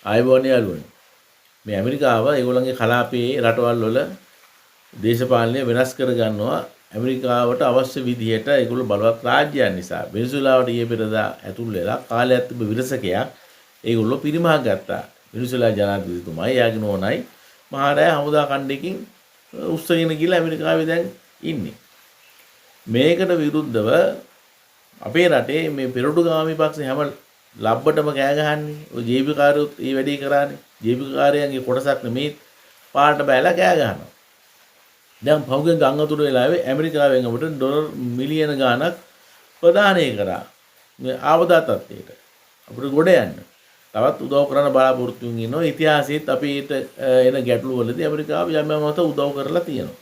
ආයුබෝවන් යාළුවනේ. මේ ඇමරිකාව ඒගොල්ලන්ගේ කලාපයේ රටවල් වල දේශපාලනය වෙනස් කරගන්නවා ඇමරිකාවට අවශ්‍ය විදිහට. ඒගොල්ලෝ බලවත් රාජ්‍යයන් නිසා වෙනිසුලාවට ඊයේ පෙරදා ඇතුල් වෙලා කාලයක් තිබ්බ විරසකයක් ඒගොල්ලෝ පිරිමහ ගත්තා. වෙනිසුලා ජනාධිපතිතුමයි එයාගේ නෝනයි මහා රෑ හමුදා කණ්ඩේකින් උස්සගෙන ගිහලා ඇමරිකාවේ දැන් ඉන්නේ. මේකට විරුද්ධව අපේ රටේ මේ පෙරටුගාමී පක්ෂ හැම ලබ්බටම කෑ ගහන්නේ. ඔය ජේපී කාරයොත් ඒ වැඩේ කරානේ. ජේපී කාරයන්ගේ කොටසක් නෙමේ පාට බෑලා කෑ ගහනවා. දැන් පහුගිය ගම් වතුර වෙලාවේ ඇමරිකාවෙන් අපිට ඩොලර් මිලියන ගාණක් ප්‍රදානය කරා. මේ ආපදා තත්ත්වයට. අපිට ගොඩ යන්න. තවත් උදව් කරන්න බලාපොරොත්තු වෙමින් ඉන්නවා. ඉතිහාසයේත් අපිට එන ගැටලු වලදී ඇමරිකාව යම් යම් අත උදව් කරලා තියෙනවා.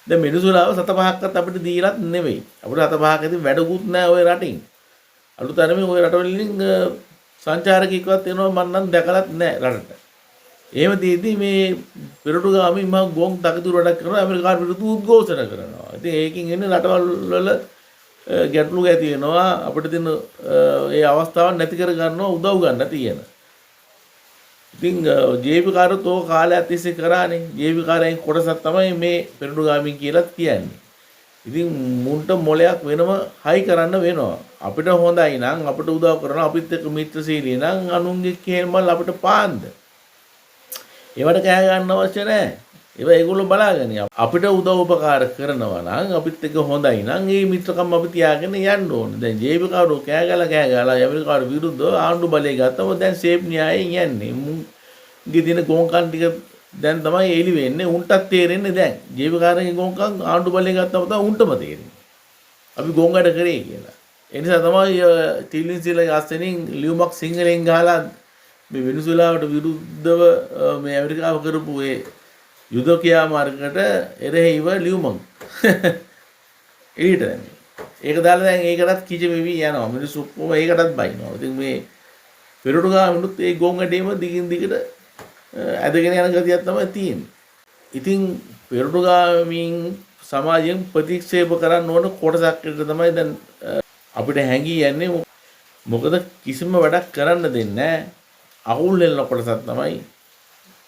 දැන් වෙනිසුලාව සත පහක්වත් අපිට දීලත් නෙවෙයි. අපිට සත පහක් ඉතින් වැඩකුත් නෑ ඔය රටින්. අලුතරමේ ඔය රටවලින් සංචාරකයෙක්වත් එනවා මං නම් දැකලත් නෑ රටට. එහෙම තියෙද්දි මේ පෙරටුගාමී මහ ගොන් තකතිරු වැඩක් කරනවා, ඇමරිකාවට විරුද්ධව උද්ඝෝෂණ කරනවා. ඉතින් ඒකෙන් එන්නේ රටවල් වල ගැටලු ඇති වෙනවා. අපිට තියෙන ඒ අවස්ථාවක් නැති කර ගන්නවා උදව් ගන්න තියෙන. ඉතින් ජේපී කාරයොත් ඕක කාලයක් තිස්සේ කරානේ. ජේපී කාරයන් කොටසක් තමයි මේ පෙරටුගාමීන් කියලාත් කියන්නේ. ඉතින් මුන්ට මොලයක් වෙනම හයි කරන්න වෙනවා. අපිට හොඳයි නම්, අපිට උදව් කරනවා, අපිත් එක්ක මිත්‍රශීලී නම් අනුන්ගේ කේල්මල් අපිට පාන්ද. ඒවට කෑ ගන්න අවශ්‍ය නැහැ. ඒවා ඒගොල්ලෝ බලාගෙන අපිට උදව් උපකාර කරනවා නම්, අපිත් එක්ක හොඳයි නම් ඒ මිත්‍රකම් අපි තියාගෙන යන්න ඕනේ. දැන් ජේපී කාරෝ කෑ ගහලා කෑ ගහලා ඇමරිකාවට විරුද්ධව ආණ්ඩු බලය ගත්තම දැන් සේප් න්‍යායෙන් යන්නේ. මුන්ගේ තියෙන ගෝංකම් ටික දැන් තමයි එළි වෙන්නේ. උන්ටත් තේරෙන්නේ දැන්. ජේපී කාරන්ගේ ගෝංකම් ආණ්ඩු බලය ගත්තම තමයි උන්ටම තේරෙන්නේ. අපි ගෝං වැඩ කරේ කියලා. ඒ නිසා තමයි ටිල්වින් සීලගේ අස්සෙනින් ලියුමක් සිංහලෙන් ගහලා මේ වෙනිසුලාවට විරුද්ධව මේ ඇමරිකාව කරපු ඒ යුද ක්‍රියාමාර්ගකට එරෙහිව ලියුමක් එළියට දැම්මේ. ඒක දාලා දැන් ඒකටත් කිච වෙවි යනවා. මිනිස්සු ඔක්කොම ඒකටත් බයිනවා. ඉතින් මේ පෙරටු ගාමිනුත් ඒ ගොන් වැඩේම දිගින් දිගට ඇදගෙන යන ගතියක් තමයි තියෙන්නේ. ඉතින් පෙරටු ගාමින් සමාජයෙන් ප්‍රතික්ෂේප කරන්න ඕන කොටසක් විතර තමයි දැන් අපිට හැංගී යන්නේ. මොකද කිසිම වැඩක් කරන්න දෙන්නේ නැහැ. අකුල් හෙලන කොටසක් තමයි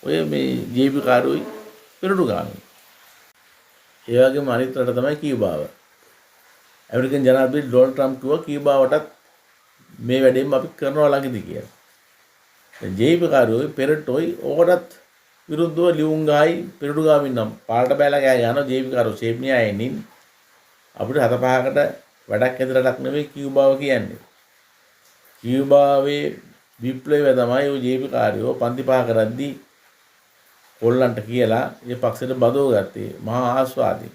ඔය මේ ජේපී කාරෝයි පෙරටු ගාමින්. ඒ වගේම අනිත් රට තමයි කියුබාව. ඇමරිකන් ජනාධිපති ඩොනල්ඩ් ට්‍රම්ප් කිව්වා කියුබාවටත් මේ වැඩේම අපි කරනවා ළඟදී කියලා. දැන් ජේපී කාරෝයි පෙරටෝයි ඕකටත් විරුද්ධව ලියුම් ගහයි. පෙරටු ගාමින් නම් පාරට බැලලා ගෑ යනවා. ජේපී කාරෝ ෂේප් න්‍යායෙන් ඉන්නේ. අපිට හත පහකට වැඩක් ඇති රටක් නෙවෙයි කියුබාව කියන්නේ. කියුබාවේ විප්ලවය තමයි ඔය ජේපී කාරයෝ පන්ති පහ කරද්දී කොල්ලන්ට කියලා ඒ පක්ෂෙට බදව ගත්තේ මහා ආස්වාදයෙන්.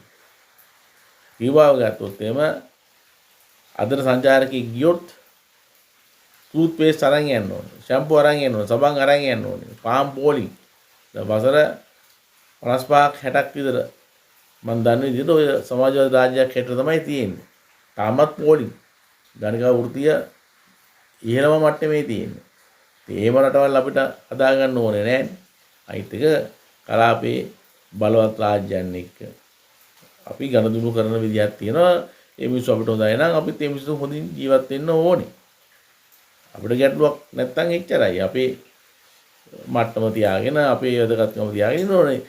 කියුබාව ගත්තොත් එහෙම අදට සංචාරකයෙක් ගියොත් ටූත් පේස්ට් අරන් යන්න ඕනේ, ෂැම්පූ අරන් යන්න ඕනේ, සබන් අරන් යන්න ඕනේ, පාම් පෝලිං. දැන් වසර 55ක් 60ක් විතර මං දන්න විදිහට ඔය සමාජවාදී රාජ්‍යයක් හැටියට තමයි තියෙන්නේ. තාමත් පෝලිං. ගණිකා වෘත්තිය ඉහළම මට්ටමේ තියෙන්නේ. ඉතින් එහෙම රටවල් අපිට හදා ගන්න ඕනේ නෑනේ. අනිත් එක කලාපේ බලවත් රාජ්‍යයන් එක්ක අපි ගනුදෙනු කරන විදිහක් තියෙනවා. ඒ මිනිස්සු අපිට හොඳයි නම් අපිත් ඒ මිනිස්සු හොඳින් ජීවත් වෙන්න ඕනේ. අපිට ගැටලුවක් නැත්තම් එච්චරයි. අපේ මට්ටම තියාගෙන අපේ වැදගත්කම තියාගෙන ඉන්න ඕනේ.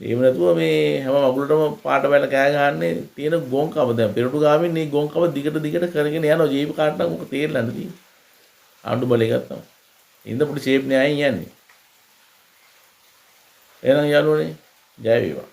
එහෙම නැතුව මේ හැම මගුලටම පාට බැල කෑ ගහන්නේ තියෙන ගොංකම. දැන් පෙරටු ගාමින් මේ ගොංකම දිගට දිගට කරගෙන යනවා. ජීවි කාට් නම් ඔක තේරෙලා නැති. ආණ්ඩු බලය ගත්තම. ඉඳ පොඩි ෂේප් න්‍යායෙන් යන්නේ. එහෙනම් යාළුවනේ ජය වේවා.